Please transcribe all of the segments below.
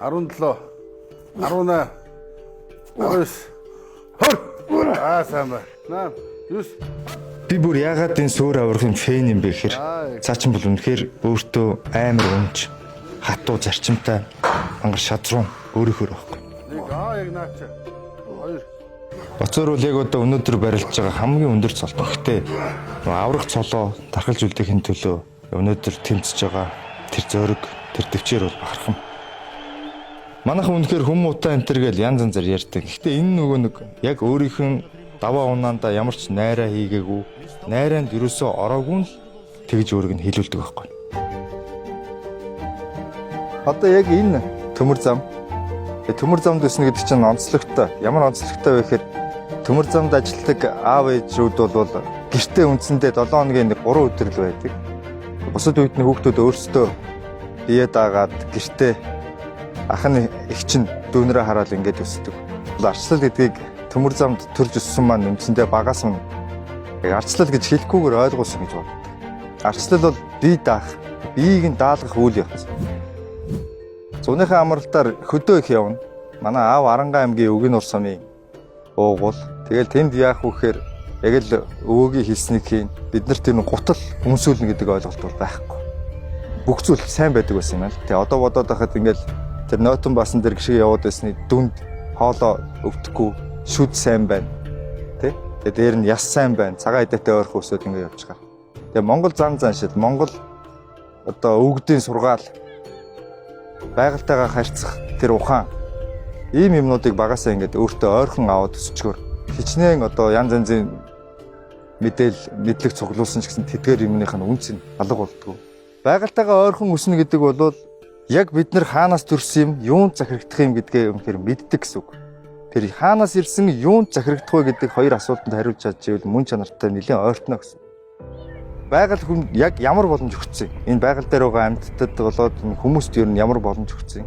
17, 18, 19, 20. Аа, сайн байна. 8, 9. Би бүр яагаад энэ сөөр аврахын фэн юм бэ гэхээр цаа чин бол үнэхээр өөртөө амар өмч, хатуу, зарчимтай, мангар шазруу өөрөөхөр байхгүй. Нэг, аа, яг наач. 2. Боцоор бол яг одоо өнөөдөр барилж байгаа хамгийн өндөр цолтой. Гэхдээ нөгөө аврах цолоо тархалж үлдээхин төлөө өнөөдөр тэмцэж байгаа тэр зөөрөг, тэр төвчээр бол бахархан. Манайхан үнэхээр хүм муутай энэ төр гэл янз янзаар ярьдаг. Гэхдээ энэ нөгөө нэг яг өөрийнх нь даваа унаандаа ямар ч найраа хийгээгүй, найраанд ерөөсөө ороогүй нь л тэгж өөрийг нь хилүүлдэг байхгүй. Одоо яг энэ төмөр зам. Төмөр замд өснө гэдэг чинь онцлогтой. Ямар онцлогтой вэ гэхээр төмөр замд ажилладаг аав ээжүүд бол гэртээ үндсэндээ 7 хоногийн нэг 3 өдөр л байдаг. Бусад үед нь хүүхдүүд өөрсдөө бие даагаад гэртээ ах нь эх чинь дүүнрээ хараад ингээд өсдөг. Арчлал гэдгийг төмөр замд төрж өссөн маань үндсэндээ багаас нь яг арчлал гэж хэлэхгүйгээр ойлгуулсан гэж боддог. Арчлал бол бие даах, биеийг нь даалгах үйл явц. Зуныхаа амралтаар хөдөө их явна. Манай аав Аранга аймгийн Өвгөн уур сумын уугуул. Тэгэл тэнд яах вэ гэхээр яг л өвөөгийн хэлснийг хийн. Бид нарт энэ гутал өмсүүлнэ гэдэг ойлголт бол байхгүй. Бүх зүйл сайн байдаг байсан юм аа л. Тэгээ одоо бодоод байхад ингээл тэр нойтон басан дээр гişиг яваад байсны дүнд хоолоо өвдөхгүй, шүд сайн байна. Тэ? Тэгээ дээр нь яс сайн байна. Цагаан эдээтэй ойрхон өсөд ингээ явж байгаа. Тэгээ Монгол зан заншил, Монгол одоо өвгдийн сургаал, байгальтайгаа харьцах тэр ухаан, ийм юмнуудыг багасаа ингээд өөртөө ойрхон аваад өсчгөр хичнээн одоо янз янзын мэдээл мэдлэг цуглуулсан ч гэсэн тэдгээр юмных нь үнц нь алга болдгоо. Байгальтайгаа ойрхон өснө гэдэг бол яг бид нар хаанаас төрсөн юм, юунд захирагдах юм гэдгээ үнэхээр мэддэг гэсэн үг. Тэр хаанаас ирсэн, юунд захирагдах вэ гэдэг хоёр асуултанд хариулж чадчихвэл мөн чанартай нэлээд ойртно гэсэн. Байгаль хүн яг ямар боломж өгсөн? Энэ байгаль дээр байгаа амьтдад болоод энэ хүмүүст ер нь ямар боломж өгсөн?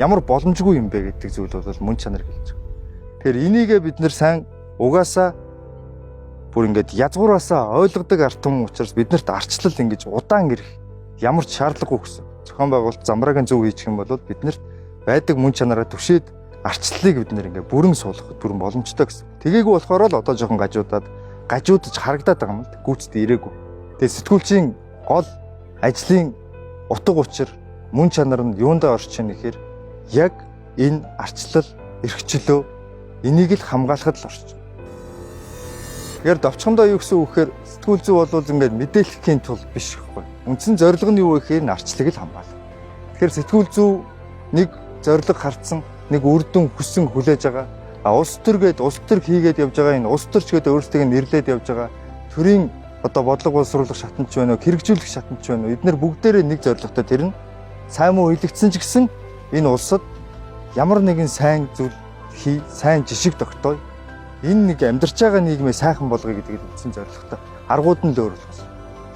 Ямар боломжгүй юм бэ гэдэг зүйл бол мөн чанар хэлж байгаа. Тэгэхээр энийгээ бид нэр сайн угаасаа бүр ингээд язгуураасаа ойлгодог ард түмэн учраас биднэрт арчлал ингэж удаан ирэх ямар ч шаардлагагүй гэсэн. Зохион байгуулалт замбрагийн зөв хийчих юм бол биднэрт байдаг мөн чанараа түшээд арчлалыг бид нэр ингээд бүрэн суулгах бүрэн боломжтой гэсэн. Тэгээгүй болохоор л одоо жоохон гажуудаад гажуудаж харагдаад байгаа юм л гүйцэд ирээгүй. Тэгээ сэтгүүлчийн гол ажлын утга учир мөн чанар нь юундаа орж ийн гэхээр яг энэ арчлал эрхчлөө энийг л хамгаалахад л орж. Тэгэхээр давчхондоо юу гэсэн үг гэхээр сэтгүүл зүй бол ингээд мэдээлэхийн тулд биш гэхгүй. Үндсэн зорилго нь юу вэ гэхээр арчлалыг л хамгаалах. Тэгэхээр сэтгүүл зүй нэг зорилго харцсан, нэг үр дүн хүссэн хүлээж байгаа. А улс төр гээд улс төр хийгээд явж байгаа, энэ улс төрч гээд өөрсдийг нэрлээд явж байгаа төрийн одоо бодлого боловсруулах шатанд ч байна уу, хэрэгжүүлэх шатанд ч байна уу. Эднэр бүгдээрээ нэг зорилготой, тэр нь сайн муу хэлэгдсэн ч гэсэн энэ улсад ямар нэгэн сайн зүйл хий, сайн жишг тогтооё. Энэ нэг амьдарч байгаа нийгмээ сайхан болгоё гэдэг л үндсэн зорилготой. Аргууд нь л өөр болох.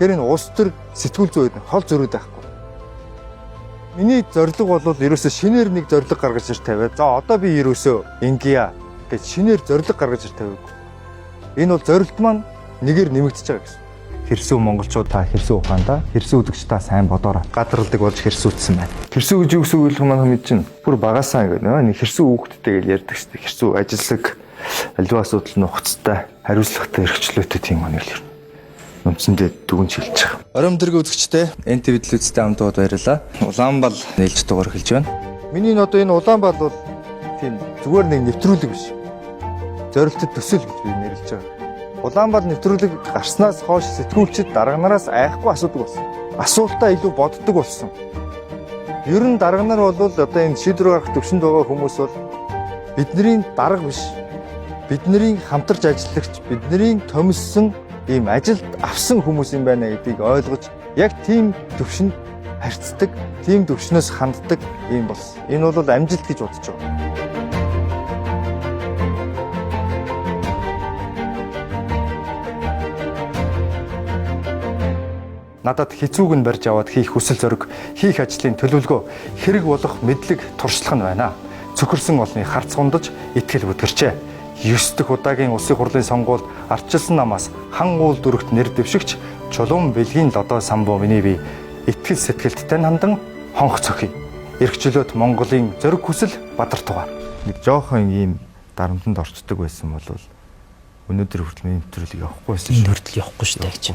Тэгэхээр энэ улс төр сэтгүүл зүй гэдэг хол зөрүүд байхгүй. Миний зорилго бол ерөөсөө шинээр нэг зорилго гаргаж ир тавиа. За одоо би ерөөсөө ингэя гэж шинээр зорилго гаргаж ир тавиагүй. Энэ бол зорилт маань нэгээр нэмэгдэж байгаа гэсэн. Хэрсүү монголчууд та хэрсүү ухаандаа, хэрсүү үзэгч та сайн бодоорой. Гадралдаг болж хэрсүүцсэн байна. Хэрсүү гэж юу гэсэн үг вэ манай мэдэж чинь. Бүр багасаа ингэ нэг хэрсүү хүүхдтэй гэж ярьдаг шүү дээ. Хэрсүү ажиллаг, аливаа асуудал нь ухацтай, хариуцлагатай, эрхчлөөтэй тийм онол юм. Үндсэндээ дүгнж хэлж байгаа. Орой өдрийн үзэгчтэй NTV телевизтэй хамт баярлалаа. Улаанбал нээлж дугаар эхэлж байна. Миний энэ одоо энэ Улаанбал бол тийм зүгээр нэг нэвтрүүлэг биш. Зорилттой төсөл гэж би нэрлэж байгаа. Улаанбал нэвтрүүлэг гарснаас хойш сэтгүүлчид дарга нараас айхгүй асуудаг болсон. Асуултаа илүү боддог болсон. Ер нь дарга нар бол одоо энэ шийдвэр гаргах төвшөнд байгаа хүмүүс бол бидний дарга биш. Бидний хамтарч ажиллагч, бидний томилсон ийм ажилд авсан хүмүүс юм байна гэдгийг ойлгож яг тийм төвшөнд харьцдаг, тийм төвшнөөс ханддаг ийм болсон. Энэ бол амжилт гэж бодож байгаа. Надад хэцүүг нь барьж аваад хийх хүсэл зориг, хийх ажлын төлөвлөгөө, хэрэг болох мэдлэг, туршлага нь байна. Цөхөрсөн олны харц хундаж итгэл бүтгэрчээ. 9 дахь удаагийн улсын хурлын сонгуульд ардчилсан намаас хан уул дүрэгт нэр дэвшигч Чулуун бэлгийн лодой самбуу миний бие итгэл сэтгэлдтэй хандан хонх цохий. Эрх чөлөөт Монголын зориг хүсэл Бадар Тугаа. Нэг жоохон ийм дарамтанд орчдөг байсан бол өнөөдөр хүртэл ийм нэвтрүүлэг явахгүй байсан Энэ шүү. хүртэл явахгүй шүү дээ гэж.